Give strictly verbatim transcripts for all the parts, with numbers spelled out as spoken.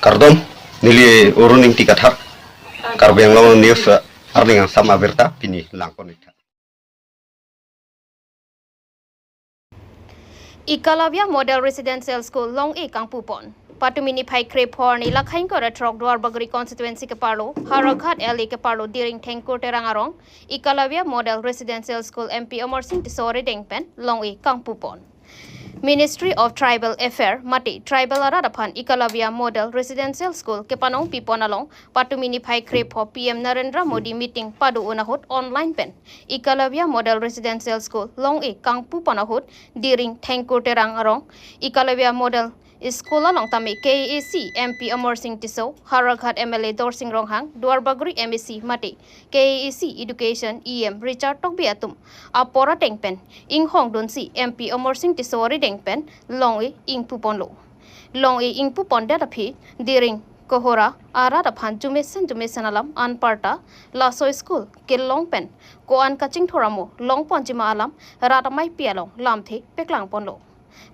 Kardom, neli Arun Ingti Kathar, Karbi Anglong News, eh, arni angsam abirta pini langpon-ik tha. Ekalavya Model Residential School long-e kangpupon. Patumi niphai krepho arni lakhai ingkoi ra throk Duarbagori constituency keparlo, Howraghat L A keparlo Diring Thengkur Terang arong, Ekalavya Model Residential School M P Amarsing Tisso arideng pen long-e kangpupon. Ministry of Tribal Affair mate tribal arat aphan Ekalavya Model Residential School kepanong pipon along patumi niphai krepho P M Narendra Modi meeting pado-un ahut online pen Ekalavya Model Residential School long-e kangpupon ahut Diring Thengkur Terang arong Ekalavya Model School along tame K A A C M P Amarsing Tisso, Howraghat M L A Dorsing Ronghang, Duarbagori M A C mate K A A C Education E M Richard Tokbi atum apor ateng pen inghongdunsi M P Amarsing Tisso arideng pen long-e ingpuponlo. Long-e ingpupondet aphi Diring Kohora arat aphan jumesen jumesen alam anparta laso school kelong pen ko-an kachingthur amo longponjima alam rat ameipi along lamthe peklangponlo.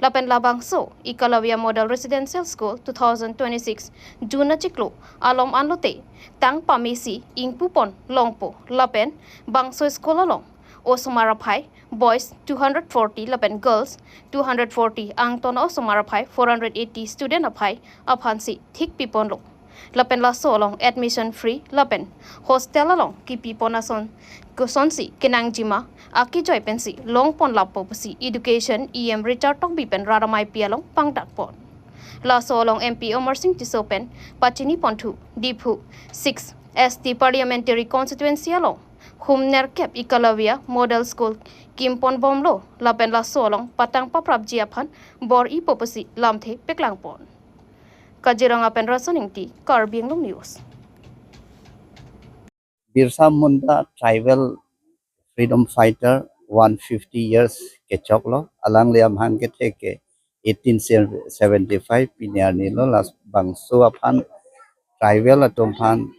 Lapen labangso Ekalavya Model Residential School two thousand twenty-six June achiklo alom anlote tang pamesi ingpupon longpo lapen bangso school along osomar aphai boys two hundred forty lapen girls two hundred forty angton osomar aphai four hundred eighty student aphai aphansi thikpiponlo. Lapen laso along admission free lapen hostel along kipipon ason kosonsi kenangjima akejoi pensi longpon lapo pusi Education E M Richard Tokbi pen rat ameipi along pangdakpon. Laso along M P Amarsing Tisso pen pachiniponthu Diphu six S T Parliamentary Constituency along hum nerkep Ekalavya Model School kimponbomlo lapen laso along patang paprapji aphan bor-ipo pusi lamthe peklangpon. Kaziranga pen Rason Ingti, Karbi Anglong News. Birsa Munda tribal freedom fighter one fifty years kechoklo, alangli amahang kethe ke eighteen seventy-five pini arni lo, labangso aphan tribal atum aphan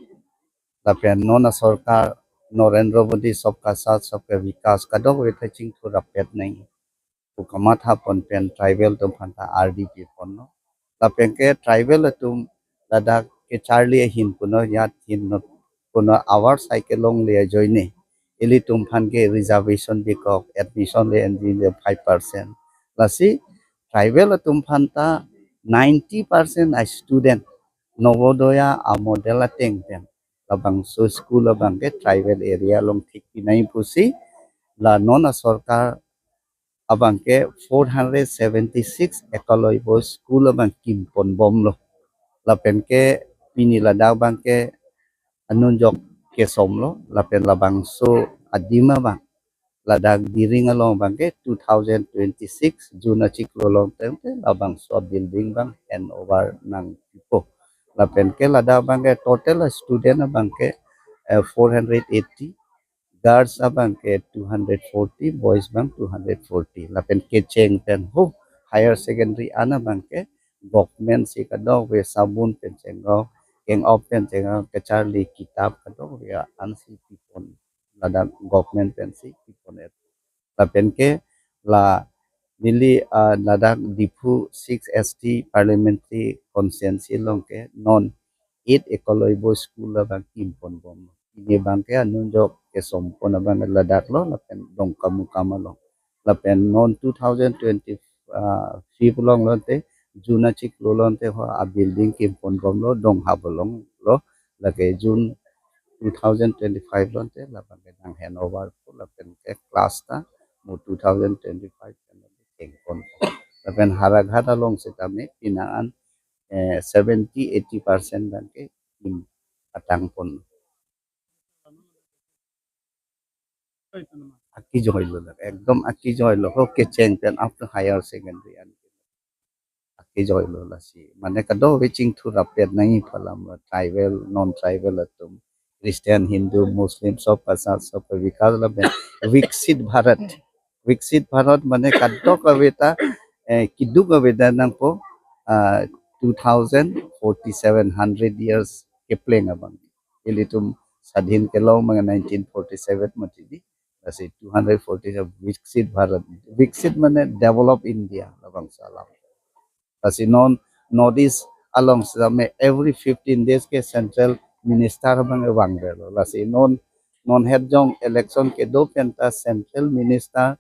lapen non asorkar Narendra Modi Sabka Saath Sabka Vikas kadokave ta chingthur rapet nang pu kamathapon pen tribal atum aphanta ardi piponlo. Lapen ke tribal atum ladak kecharli ahin puno yat hin no puno avar sai kelongle ajoine ilitum aphan ke reservation bikok admission le enji le five percent. Lasi tribal atum aphanta ninety percent a student Navodaya a model ateng pen labangso school abang ke tribal area along thikpinai pusi la non asorkar abang ke four hundred seventy-six Ekalavya school abang kimponbomlo. Lapen ke pini ladak abang ke anunjok kesomlo, lapen labangso adim abang ladak Diring along abang ke two thousand twenty-six June achiklo along tangte labangso building abang hand over nangpipo. Lapen ke ladak abang ke total student abang ke, eh, four hundred eighty, girls abang ke two hundred forty, boys abang two hundred forty. Lapen kecheng pen ho higher secondary an abang ke government si kadokave sabun pen chengrok, keng-op pen chengrok, kecharli kitab kadokave ansi pipon, ladak government pensi pipon-et. Lapen ke la neli, ah, ladak Diphu six S T Parliamentary Constituency along ke non eight Ekalavya school abang kimponbom. Pini abang ke anunjok kesompon abang ladak lo, lapen Dongkamukam along. Lapen non two thousand twenty, ah, fifth along lote, June achiklo lote ho a building kimponbomlo, Donghap along lo, lake June two thousand twenty-five lote labang ke nang hand over po, lapen ke class ta mo two thousand twenty-five pen chengpon. Lapen Howraghat along setame pini an, eh, seventy eighty percent abang ke kim patangpon. Akejoi lo la, ekdom akejoi lo, ho kecheng pen up to higher secondary an. Akejoi lo lasi. Mane kadokave chingthur rapet nangji pu alam lo, tribal, non-tribal atum, Christian, Hindu, Muslim, sabka saath, sabka vikas lapen Viksit Bharat. Viksit Bharat mane kadokave ta, eh, keduk ave ta nangpo, ah, two thousand forty-seven, hundred years kepleng abang. Ilitum swadhin kelong abang nineteen forty-seven mati di. Lasi two hundred forty-seven Viksit Bharat. Viksit mane develop India labangso alam. Lasi non North East along sitame every fifteen days ke central minister abang vangvelo. Lasi non non het jong election kedo penta central minister,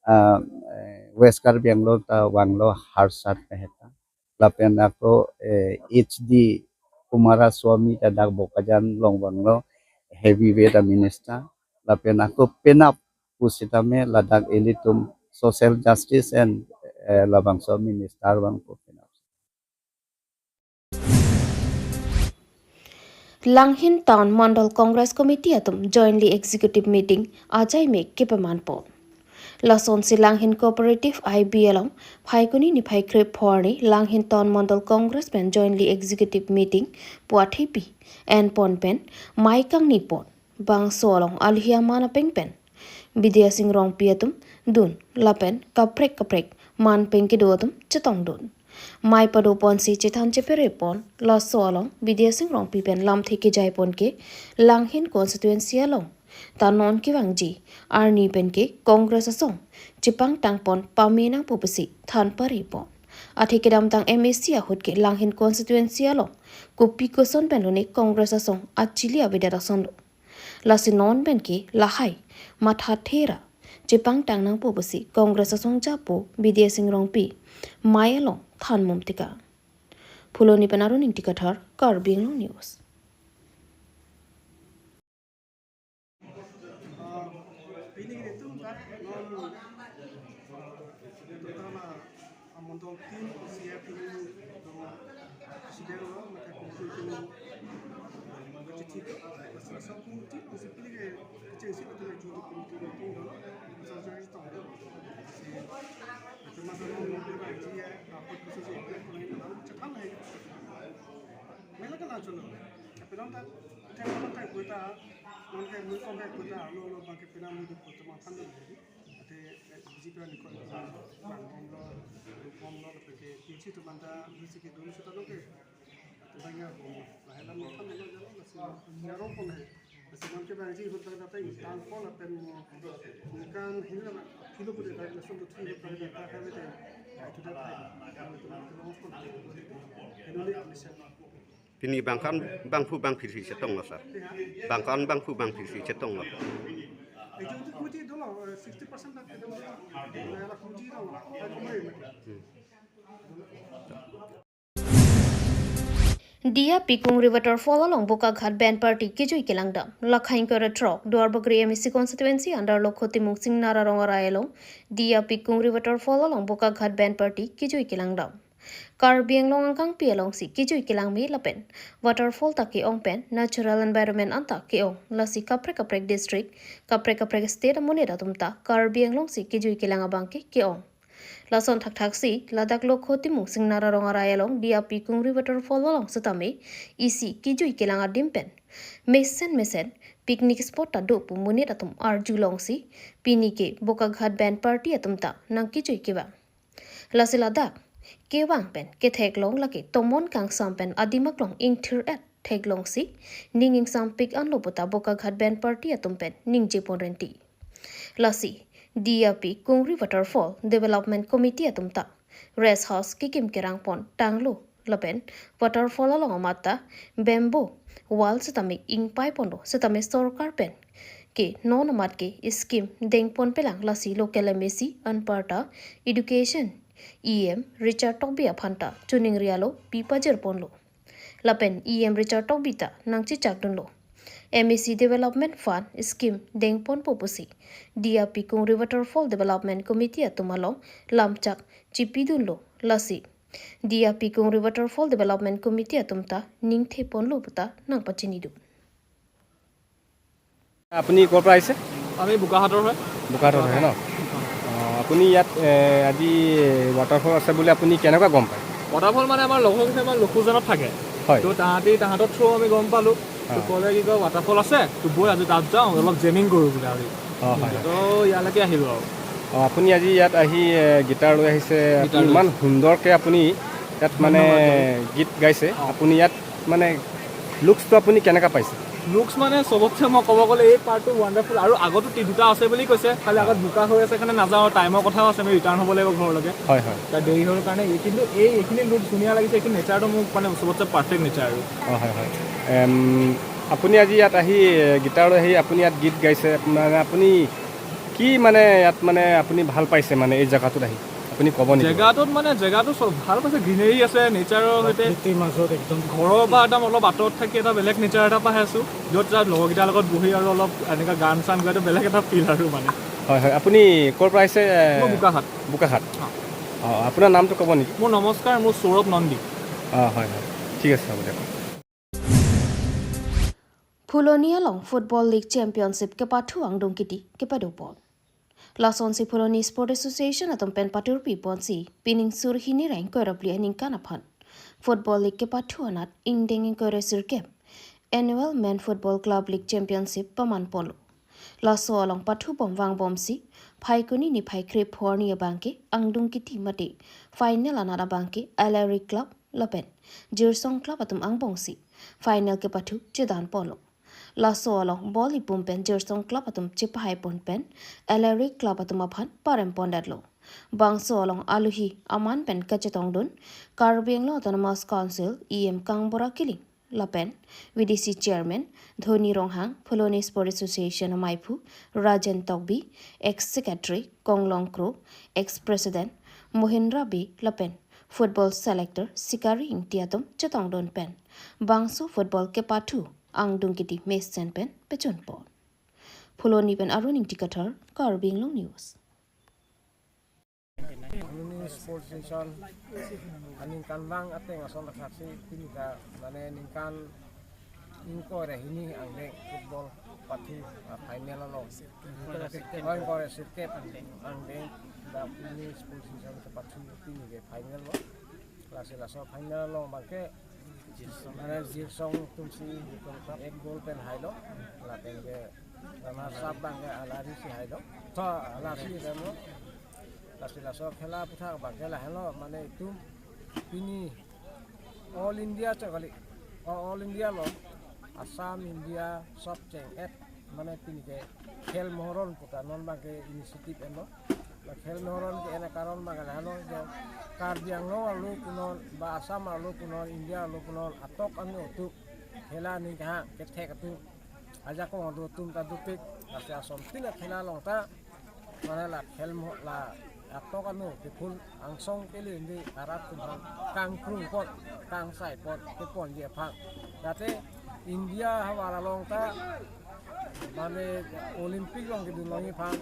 ah, eh, West Karbi Anglong ta vanglo Harsha Mehta. Lapen ako, eh, H D Kumaraswamy ta dak Bokajan along vanglo, heavyweight a minister. Lapen ako penap pusitame ladak ilitum social justice and, eh, labangso minister vangpo penap. Langhin Town Mandal Congress Committee atum jointly executive meeting ajaime kepamanpo. Lasonsi Langhin Cooperative I B along Phaikuni niphai krep phor arni Langhin Town Mandal Congress pen jointly executive meeting pu athepi enpon pen mai kangnipon. Bangso along alhi aman apeng pen Bidya Sing Rongpi atum dun lapen kaprek kaprek man peng kedo atum chetongdun. Mai padoponsi chethan cheperepon. Laso along Bidya Sing Rongpi pen lamthe kejaipon ke Langhin constituency along ta non kevangji arni pen ke Congress asong chepangtangpon pame nangpo pusi than parepon. Athe kedamtang M A C ahut ke Langhin constituency along kopi koson pen lone Congress asong achili avedet asonlo. Lasi non pen ke lahai matha thera chepangtang nangpo pusi Congress asong japo Bidya Sing Rongpi mai along than mum tika. Phuloni pen Arun Ingti Kathar, Karbi Anglong News. Amondol team, C R team, president lo, maka kumpul team, chithi, asal asal kumpul team, asal pilih ke, kecil sih betul itu kumpul team lo, asal jadi tahu. Si, itu masa lo, mungkin bagi ya, apa khusus ya, itu yang tahu, cepat lah ya. Mela kan langsung lo. Tapi non tak, tak, non tak kuota, non tak, non tak kuota, lo, lo, bangke pina mau di kuota makan dulu. Ate, eh, B J P ani koi bang bom lo, bom lo, lapen ke T M C atum anta B J P dun seta lo ke. Ate bang ya bom lo. Lahai lam makan dolo jalo, lasi nyarong pon hai. Lasi non ke bang ji hut bang data tang pon lapen mo kan hin la kilo pun data langsung tu hut bang data hai bete. Itu data hai. Itu data pon. Itu ni bisa. Pini bangkan bangphu bangphir si chetonglo, sir. Bangkan bangphu bangphir si chetonglo. Itu itu kuti dolo, eh, sixty percent tak itu. Nela kuti dolo. Aku mai mati. Hmm. D R P Kungri Waterfall along Bokaghat Band Party kejui kelangdam. Lakhain kore throk, Duarbagori M A C constituency under Lokho Timung Sing Naharong arai along D R P Kungri Waterfall along Bokaghat Band Party kejui kelangdam. Karbi Anglong angkangpi alongsi kejui kelangme lapen waterfall ta ke-ong pen natural environment anta ke-ong, lasi kaprek kaprek district, kaprek kaprek state amonit atum ta Karbi Anglongsi kejui kelang abang ke ke-ong. Lason thakthaksi ladak Lokho Timung Sing Naharong arai along D R P Kungri Waterfall along setame isi kejui kelang adim pen mesen mesen picnic spot ta do pu monit atum arjulongsi pini ke Bokaghat Band Party atum ta nangkejui kevang. Lasi ladak kevang pen ketheklong lake tomon kangsam pen adim aklong ingthir-et theklongsi ning ingsampik anlo puta Bokaghat Band Party atum pen ningjepon renti. Lasi D R P Kungri Waterfall Development Committee atum ta rest house kekim kerangpon tanglo lapen waterfall along amat ta bamboo wall setame ingpaiponlo, setame sorkar pen ke non amat ke scheme dengponpelang, lasi local M A C anparta education E M Richard Tokbi aphan ta choningri alo pipajirponlo. Lapen E M Richard Tokbi ta nangchechakdunlo. M A C Development Fund scheme dengponpo pusi D R P Kungri Waterfall Development Committee atum along lamchak chipidunlo, lasi D R P Kungri Waterfall Development Committee atum ta ningtheponlo puta nangpachinidun. আপুনি ক'ৰ পৰা আহিছে? আমি বোকাহাটৰ হয়। বোকাহাটৰ হয় ন? অ, আপুনি ইয়াত, এ, আজি ৱাটাৰফল আছে বুলি আপুনি কেনেকুৱা গম পায়? ৱাটাৰফল মানে আমাৰ লগৰ কেইটামান আমাৰ লখুজানত থাকে। হয়। তো তাহাঁতি, তাহাঁতৰ থ্ৰু আমি গম পালোঁ। তো অ। ক'লে কি কয়, ৱাটাৰফল আছে, তো বৈ আজি তাত যাওঁ, অলপ জেমিং কৰোঁ বুলি আজি। অ, হয়, হয়। তো ইয়ালৈকে আহিলোঁ আৰু। অ, আপুনি আজি ইয়াত আহি, এ, গিটাৰ লৈ আহিছে, আপুনি গিটাৰ লৈ ইমান আহিছে। সুন্দৰকৈ আপুনি ইয়াত মানে ধন্যবাদ। গীত গাইছে। অ। আপুনি ইয়াত মানে লুকছটো আপুনি কেনেকা পাইছে? লুকছ মানে চবতছে মই ক'ব গ'লে এই পাৰ্টটো ৱাণ্ডাৰফুল। আৰু আগতো তি- দুটা আছে বুলি কৈছে, খালি আগত বোকা হৈ আছে কাৰণে নাযাওঁ, টাইমৰ কথাও আছে, আমি ৰিটাৰ্ণ হ'ব লাগিব ঘৰলৈকে। হয়, হয়। তাত দেৰি হ'ল কাৰণে এই- কিন্তু এই এইখিনি লুক ধুনীয়া লাগিছে, এইখিনি নেচাৰটো মোক মানে চবতছে পাৰফেক্ট নেচাৰ আৰু। অ, হয়, হয়। এম, আপুনি আজি ইয়াত আহি, এ, গীটাৰ লৈ আহি আপুনি ইয়াত গীত গাইছে, মানে আপুনি কি মানে ইয়াত মানে আপুনি ভাল পাইছে মানে এই জেগাটোত আহি? আপুনি ক'ব নেকি? জেগাটোত মানে জেগাটো চব ভাল পাইছে, গ্ৰীনেৰী আছে, নেচাৰৰ সৈতে। প্ৰকৃতিৰ মাজত একদম। ঘৰৰ পৰা একদম অলপ আঁতৰত থাকি এটা বেলেগ নেচাৰ এটা পাই আছো, য'ত যাত লগৰকেইটাৰ লগত বহি আৰু অলপ এনেকুৱা গান চান গোৱাটো বেলেগ এটা ফিল আৰু মানে। হয়, হয়। আপুনি ক'ৰ পৰা আহিছে? মই বোকাখাট। বোকাখাট। অ। অ, আপোনাৰ নামটো ক'ব নেকি? মোৰ নমস্কাৰ, মোৰ সৌৰভ নন্দী। অ, হয়, হয়। ঠিক আছে, হ'ব দিয়ক। Phuloni along Football League Championship kepathu angdung kiti kepadopon. Lasonsi Phuloni Sport Association atum pen paturpi ponsi pining sur hini ra ingkoi ra phli aningkan aphan Football League kepathu anat ingdeng ingkoi ra sirkep Annual Men Football Club League Championship paman ponlo. Laso along pathu bom vang bomsi Phaikuni niphai krepho arni abangke angdung kiti mate final anat abangke Alari Club lapen Jirsong Club atum angbongsi final kepathu chedan ponlo. Laso along ball ipum pen Jirsong Club atum chepahai pon pen Alari Club atum aphan parem pondetlo. Bangso along aluhi aman pen kachetongdun Karbi Anglong Autonomous Council E M Kangbura Killing lapen V D C Chairman Dhoni Ronghang, Phuloni Sport Association amaiphu Rajen Tokbi, Ex Secretary Konglong Kro, Ex President Mohindra Bey lapen Football Selector Sikari Ingti atum chetongdun pen bangso football kepathu angdung kiti mesen pen pechun pon. Phuloni pen Arun Ingti Kathar, Karbi Anglong News. Phuloni Sports Association aningkanvang ateng ason thaksi pini ke mane ningkan ingkoi ra hini angdeng football pathu, ah, final along. Oh, ingkoi ra sirkep angdeng, dak Phuloni Sports Association kepathu pini ke final lo. Lasi laso final along abangke mane Jirsong atumsi ek goal pen hailo. Lapen ke runners up abangke Alari si hailo. To Alari si hailo. Lasi laso khela aputhak abangke lahenlo, mane itum pini All India chot kali. Oh, All India lo. Assam, India, sob cheng-et mane pini ke Khel Mohoron pu ta non abangke initiative enlo. La Khel Mohoron ke en akaron abangke lahenlo je Karbi Anglong arlo punon ba Assam arlo punon, India arlo punon atok anu atum khela ning kahang kethek atum ajakong adu atum ta dopik, lasi asontin akhela along ta mane la Khel Mo-, la atok anu kephul angsong kele indi arat atum aphan kangkrung pon, kangsai pon, keponji aphan. Jate India havar along ta mane Olympic along kedun longji aphan,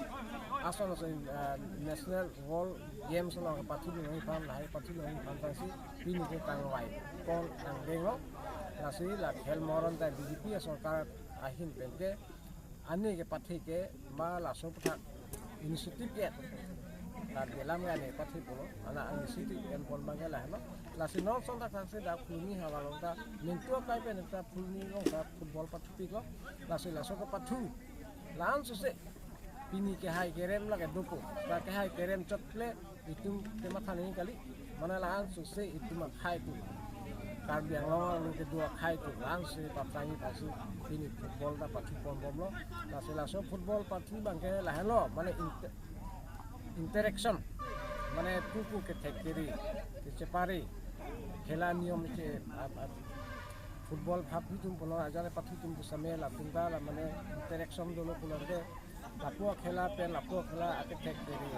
ason ason, eh, National World Games along kepathudun longji aphan, lahai pathudun longji aphan tangsi pini ke kangvai pon angdeng lo. Lasi la Khel Mohoron ta B J P asorkar ahin pen ke ani kepathe ke ma laso aputhak initiative ke Karbi alam ke ani pathe pulo, ana initiative en pon abangke lahenlo. Lasi non ason thaksi dak Phuloni havar along ta ningtu akai pen ta Phuloni along ta football pathupiklo. Lasi laso kepathu la-an suse pini kehai kerem lake dopo, ta kehai kerem chot le itum kematha nangji kali, mane la-an suse itum akhei atum, Karbi Anglong arlo kedo akhei atum la-an suse paprangji aphansi pini football ta pathu pon bomlo. Lasi laso football pathu abangke lahenlo, mane inter-, interaction, mane pupu kethek keri, kechepari, khela niyom che, ap-, ap-, football phap hitum punon ajare pathu atum pusitame latum ta la mane interaction dolo pulote lapu akhela pen lapu akhela akethek keri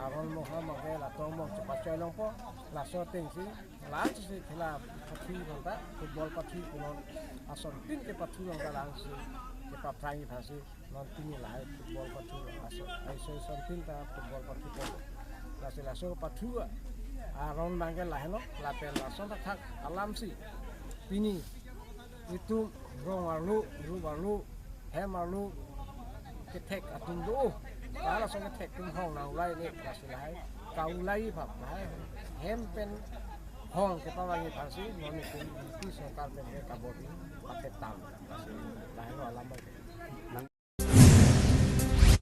aron moha mangke la tong mong chepachoi longpo. Laso atengsi la-an suse khela pathu along ta football pathu punon asontin kepathu along ta la-an suse kepathu aphansi non pini lahai football pathu aso, ai so asontin ta football pathu pon. Lasi laso pathu aron abangke lahenlo, lapen lason athak alamsi pini itum rong arlo, rup arlo, hem arlo kethek atum do. Ba laso kethek atum hong nang ulai ne, lasi lahai kaulai bhap lahai hem pen hong kepavangji aphansi non itum pi sorkar pen ke kabor-i pathetan. Lasi lahenlo alam abangke.